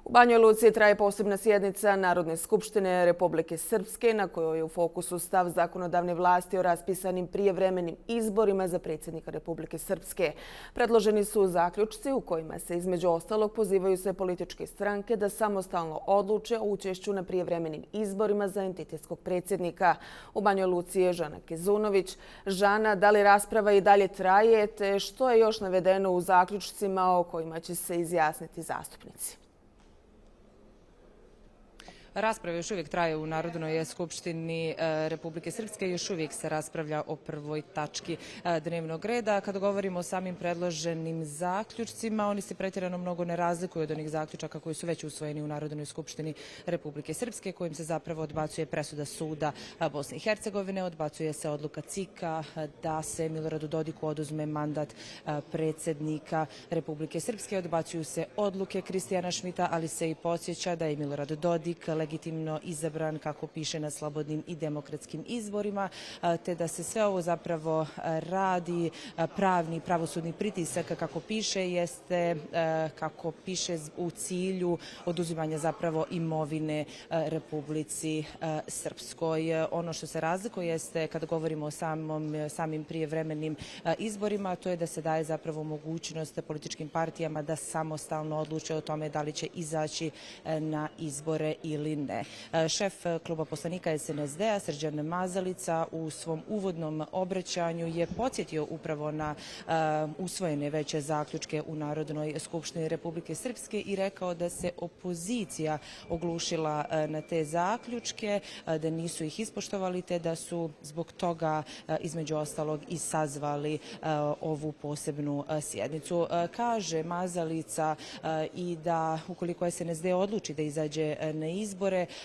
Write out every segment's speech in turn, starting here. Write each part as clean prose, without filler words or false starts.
U Banjoj Luci traje posebna sjednica Narodne skupštine Republike Srpske na kojoj je u fokusu stav zakonodavne vlasti o raspisanim prijevremenim izborima za predsjednika Republike Srpske. Predloženi su zaključci u kojima se između ostalog pozivaju sve političke stranke da samostalno odluče o učešću na prijevremenim izborima za entitetskog predsjednika. U Banjoj Luci je Žana Kezunović. Žana, da li rasprava i dalje traje, te što je još navedeno u zaključcima o kojima će se izjasniti zastupnici? Rasprava još uvijek traje u Narodnoj skupštini Republike Srpske. Još uvijek se raspravlja o prvoj tački dnevnog reda. Kada govorimo o samim predloženim zaključcima, oni se pretjerano mnogo ne razlikuju od onih zaključaka koji su već usvojeni u Narodnoj skupštini Republike Srpske, kojim se zapravo odbacuje presuda suda Bosne i Hercegovine, odbacuje se odluka CIK-a da se Miloradu Dodiku oduzme mandat predsjednika Republike Srpske, odbacuju se odluke Kristijana Šmita, ali se i podsjeća da je Milorad Dodik legitimno izabran, kako piše, na slobodnim i demokratskim izborima, te da se sve ovo zapravo radi pravni pravosudni pritisak, kako piše, jeste kako piše u cilju oduzimanja zapravo imovine Republici Srpskoj. Ono što se razlikuje jeste, kada govorimo o samim prijevremenim izborima, to je da se daje zapravo mogućnost političkim partijama da samostalno odluče o tome da li će izaći na izbore ili ne. Šef kluba poslanika SNSD-a Srđan Mazalica u svom uvodnom obraćanju je podsjetio upravo na usvojene veće zaključke u Narodnoj skupštini Republike Srpske i rekao da se opozicija oglušila na te zaključke, da nisu ih ispoštovali, te da su zbog toga između ostalog i sazvali ovu posebnu sjednicu. Kaže Mazalica i da ukoliko SNSD odluči da izađe na izbore,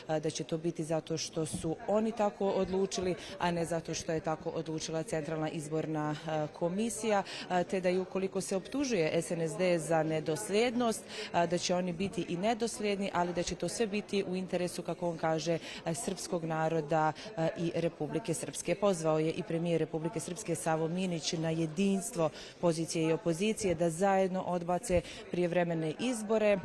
da će to biti zato što su oni tako odlučili, a ne zato što je tako odlučila Centralna izborna komisija, te da i ukoliko se optužuje SNSD za nedosljednost, da će oni biti i nedosljedni, ali da će to sve biti u interesu, kako on kaže, srpskog naroda i Republike Srpske. Pozvao je i premijer Republike Srpske Savo Minić na jedinstvo pozicije i opozicije, da zajedno odbace prijevremene izbore,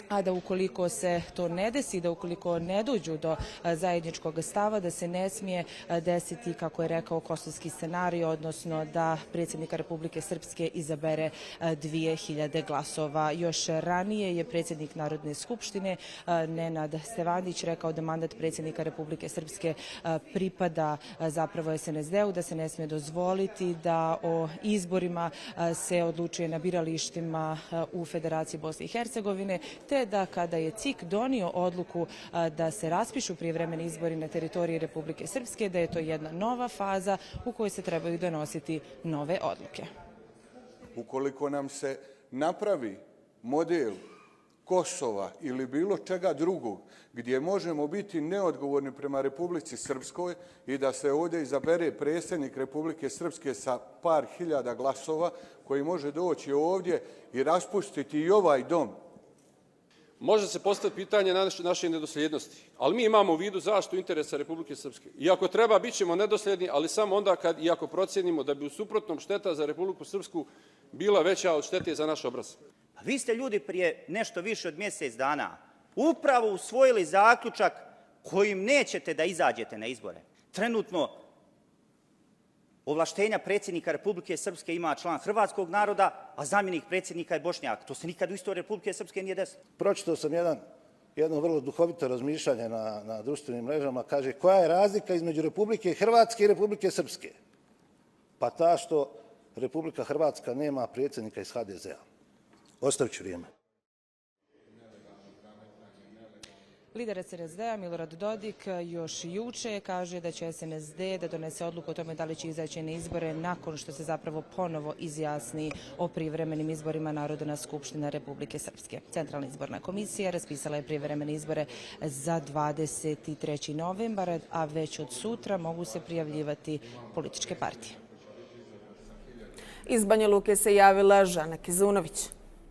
a da ukoliko se to ne desi, da ukoliko ne dođu do zajedničkog stava, da se ne smije desiti, kako je rekao, kosovski scenarij, odnosno da predsjednika Republike Srpske izabere 2000 glasova. Još ranije je predsjednik Narodne skupštine Nenad Stevanović rekao da mandat predsjednika Republike Srpske pripada zapravo SNSD-u, da se ne smije dozvoliti da o izborima se odlučuje na biralištima u Federaciji Bosne i Hercegovine, te da kada je CIK donio odluku da se raspišu prijevremeni izbori na teritoriji Republike Srpske, da je to jedna nova faza u kojoj se trebaju donositi nove odluke. Ukoliko nam se napravi model Kosova ili bilo čega drugog gdje možemo biti neodgovorni prema Republici Srpskoj i da se ovdje izabere predsjednik Republike Srpske sa par hiljada glasova koji može doći ovdje i raspustiti i ovaj dom, može se postaviti pitanje naše nedosljednosti, ali mi imamo u vidu zaštitu interesa Republike Srpske. I ako treba, bit ćemo nedosljedni, ali samo onda kad i ako procjenimo da bi u suprotnom šteta za Republiku Srpsku bila veća od štete za naš obraz. Vi ste, ljudi, prije nešto više od mjesec dana upravo usvojili zaključak kojim nećete da izađete na izbore. Trenutno ovlaštenja predsjednika Republike Srpske ima član hrvatskog naroda, a zamjenik predsjednika je Bošnjak. To se nikad u istoriji Republike Srpske nije desilo. Pročitao sam jedno vrlo duhovito razmišljanje na društvenim mrežama. Kaže, koja je razlika između Republike Hrvatske i Republike Srpske? Pa ta što Republika Hrvatska nema predsjednika iz HDZ-a. Ostavit ću vrijeme. Lider SNSD-a Milorad Dodik još juče kaže da će SNSD da donese odluku o tome da li će izaći na izbore nakon što se zapravo ponovo izjasni o prijevremenim izborima Narodna skupština Republike Srpske. Centralna izborna komisija raspisala je prijevremene izbore za 23. novembar, a već od sutra mogu se prijavljivati političke partije. Iz Banja Luke se javila Žana Kezunović.